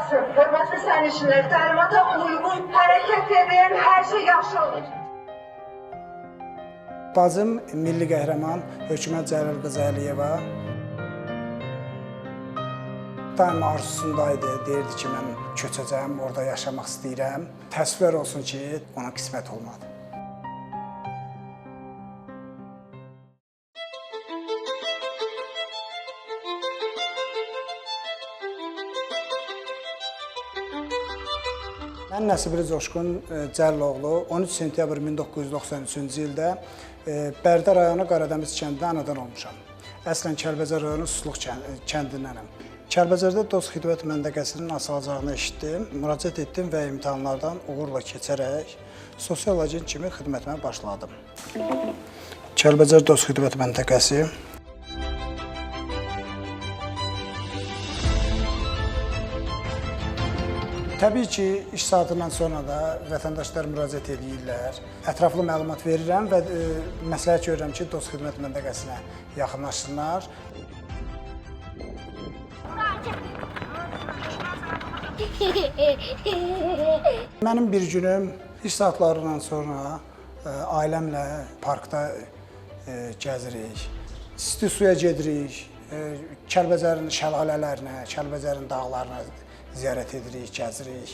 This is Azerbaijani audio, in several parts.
artsın. Hörmətli sərnişinlər, təlimata uyğun hərəkət edin, hər şey yaxşı olur. Bacım milli qəhrəman Hökumət Cəlil qızı Əliyeva daima arzusundaydı. Deyirdi ki, mən köçəcəm, orada yaşamaq istəyirəm. Təəssüflər olsun ki, ona qismət olmadı. Mən Nəsibli Coşqun Cəliloğlu 13 sentyabr 1993-cü ildə Bərdə rayonu Qaradəmiz kəndində anadan olmuşam. Əslən Kəlbəcər rayonu Susluq kəndindənəm. Kəlbəcərdə Dost Xidmət məntəqəsinin açılacağını eşitdim, müraciət etdim və imtahanlardan uğurla keçərək sosial agent kimi xidmətimə başladım. Kəlbəcər Dost Xidmət məntəqəsi. Təbii ki, iş saatından sonra da vətəndaşlar müraciət eləyirlər. Ətraflı məlumat verirəm və məsləhət görürəm ki, Dost Xidmət məntəqəsinə yaxınlaşsınlar. Mənim bir günüm iş saatlarından sonra ailəmlə parkda gəzirik. İsti suya gedirik, Kəlbəcərin şəlalələrinə, Kəlbəcərin dağlarına ziyarət edirik, gəzirik.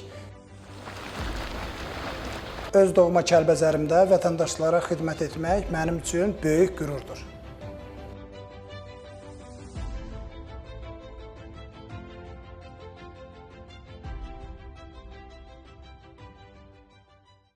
Öz doğma Kəlbəcərimdə vətəndaşlara xidmət etmək mənim üçün böyük qürurdur.